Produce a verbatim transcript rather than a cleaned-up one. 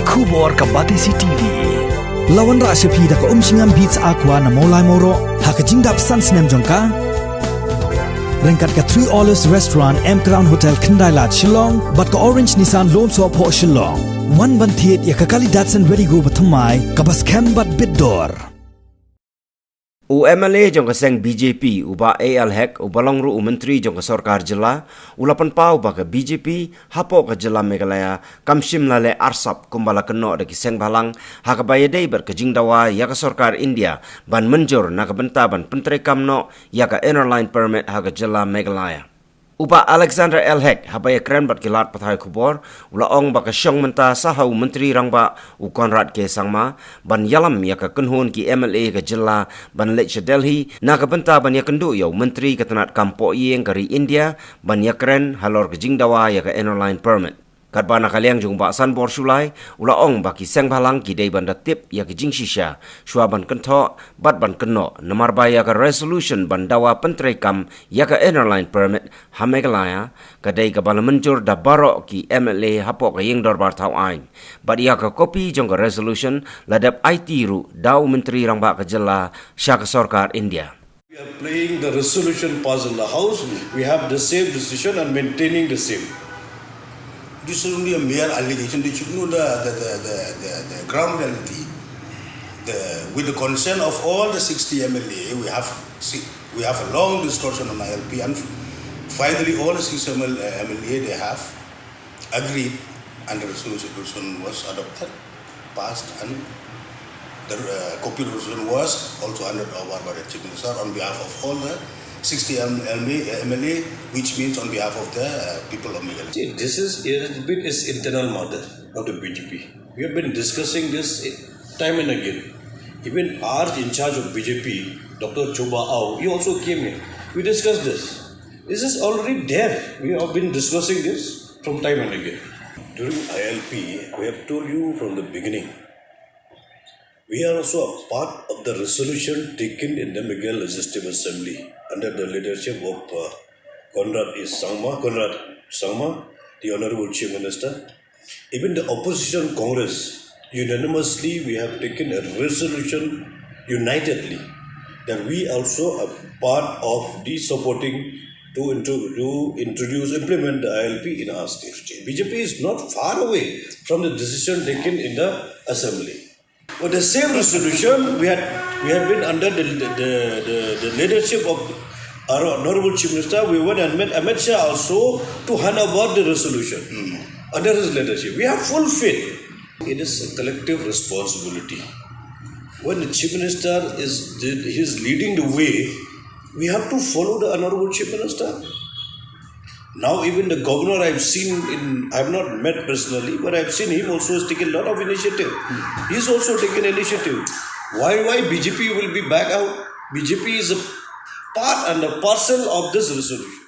Khubor ka Batesi T V. La wanrah sha phi da ka Umshngam Beats Aqua na Mawlai Mawroh ha ka jingdap san snem jong ka. Ryngkat ka Three Olives Restaurant, M Crown Hotel, Khyndai Lad, Shillong bad ka Orange Nissan Lone Soh Phoh, Shillong. Wan ban thied ïa ka kali Datsun Redi-GO bathymmai kaba skhem bad bit dor. U M L A jong ka seng B J P, u Bah A L Hek, uba long ruh u Myntri jong ka Sorkar Jylla, u la pynpaw ba ka B J P hapoh ka Jylla Meghalaya kam shym la leh arsap kumba la kynnoh da ki seng bhalang, ha kaba ïadei bad ka jingdawa ïa ka Sorkar India ban mynjur na ka bynta ban pyntreikam noh ïa ka Inner Line Permit ha ka Jylla Meghalaya. U Bah Alexander L Hek, haba ïakren bad ki lad pathai khubor, u la ong ba ka shong mynta sa ha u Myntri Rangbah, u Conrad K Sangma, ban ïalam ïa ka kynhun ki M L A ka jylla ban leit sha Delhi na ka bynta ban ïakynduh ïa u Myntri ka tnad kam pohïing ka ri India ban ïakren halor ka jingdawa ïa ka Inner Line Permit. Katba na ka liang jong u Bah Sanbor Shullai, u la ong ba ki seng bhalang ki dei ban da tip ïa ka jingshisha shuwa ban kynthoh bad ban kynnoh, namar ba ïa ka resolution ban dawa pyntreikam ïa ka Inner Line Permit ha Meghalaya ka dei kaba la mynjur da baroh ki M L A hapoh ka Ïing Dorbar Thaw Aiñ. Bad ïa ka kopi jong ka resolution la dep aiti ruh da u Myntri Rangbah ka jylla sha ka Sorkar India. We are playing the resolution passed in the House. We have the same decision and maintaining the same. This is only a mere allegation. They should know the, the, the, the, the, the ground reality. The, with the consent of all the sixty M L A, we have, see, we have a long discussion on I L P, and finally all the sixty M L A, M L A, they have agreed, and the resolution was adopted, passed, and the, uh, copy resolution was also handed over by the Chief Minister on behalf of all the sixty M L A, M L A, which means on behalf of the, uh, people of Meghalaya. See, this is, it has been, is internal matter of the B J P. We have been discussing this time and again. Even our in charge of B J P, Doctor Choba Aung, he also came here. We discussed this. This is already there. We have been discussing this from time and again. During I L P, we have told you from the beginning, we are also a part of the resolution taken in the Meghalaya Legislative Assembly under the leadership of, uh, Conrad A Sangma, Conrad Sangma, the Honorable Chief Minister. Even the opposition Congress, unanimously we have taken a resolution unitedly that we also are part of the supporting to, intro- to introduce, implement the I L P in our state. B J P is not far away from the decision taken in the assembly. But the same resolution, we had, we had been under the, the, the, the leadership of our Honorable Chief Minister. We went and met Amit Shah also to hand over the resolution under his leadership. We have full faith. It is a collective responsibility. When the Chief Minister is, is leading the way, we have to follow the Honorable Chief Minister. Now even the governor I've seen in, I've not met personally, but I've seen him also has taken a lot of initiative. He's also taken initiative. Why, why B J P will be back out? B J P is a part and a parcel of this resolution.